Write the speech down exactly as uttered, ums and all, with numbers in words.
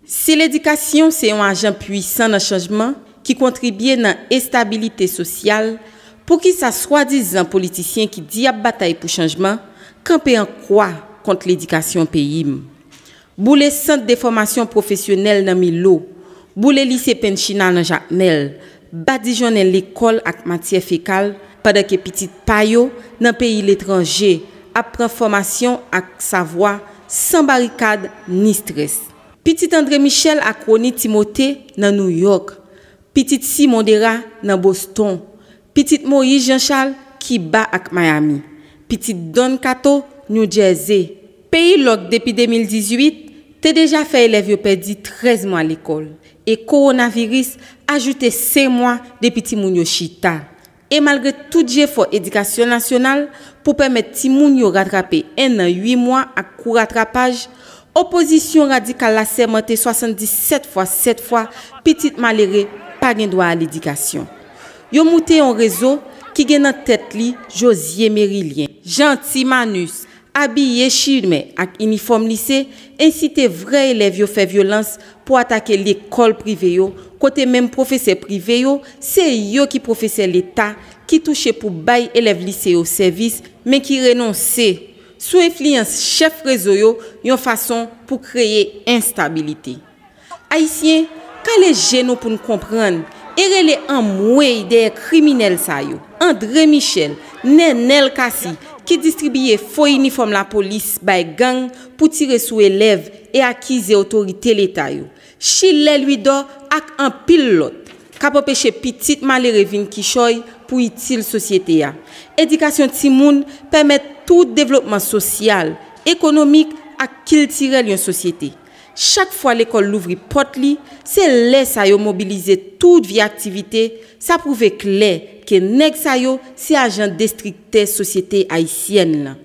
Si ledikasyon se yon ajan pwisan nan chanjman ki kontribye nan estabilite sosyal, poukisa swadizan politisyen ki di y ap batay pou chanjman kanpe an kwa kont ledikasyon peyi m? Boule sant de fòmasyon pwofesyonèl nan Milo, boule lise Penchina nan Jakmèl, badijonnen lekòl ak matyè fekal, pandan ke pitit pa yo nan peyi letranje ap pran fòmasyon ak savwa san barikad ni strès. Pitit André Michel ak Rony Timothée nan Nouyòk, pitit Simon Dera nan Boston, pitit Moïse Jean Charles Kiba ak Miami, pitit Don Kato New Jersey. Peyi lòk depi de mil dizuit te deja fè elèv yo pèdi trèz mwa lekòl, e kowonaviris ajoute senk mwa depi timoun yo chita. E malgre tout jefò edikasyon nasyonal pou pèmèt timoun yo ratrape en an uit mwa ak kou ratrapaj, opozisyon radikal la sèmante swasanndisèt fwa sèt fwa pitit malere pa gen dwa a ledikasyon. Yo moute yon rezo ki gen nan tèt li Josye Merilyen, Jeanty Manus, Abiye Chimè ak inifòm lise ensite vrè elèv yo fè vyolans pou atake lekòl prive yo, kote menm pwofesè prive yo se yo ki pwofesè leta ki touche pou bay elèv lise yo sèvis, men ki renonse sou enfliyans chèf rezo yo yon fason pou kreye enstabilite. Ayisyen, kale je nou pou n konprann e rele anmwey dèyè kriminèl sa yo. André Michel, Nènèl Cassy, ki distribiye fo inifòm lapolis bay gang pou tire sou elèv e akize otorite leta yo. Schiller Louidor ak anpil lòt k ap anpeche pitit malere vin kichòy pou itil sosyete a. Edikasyon timoun pèmèt tout devlopman sosyal, ekonomik ak kiltirèl yon sosyete. Chak fwa lekòl louvri pòt li, se lè sa yo mobilize tout vye aktivite, sa pwouve klè ke nèg sa yo se ajan destriktè sosyete ayisyèn lan.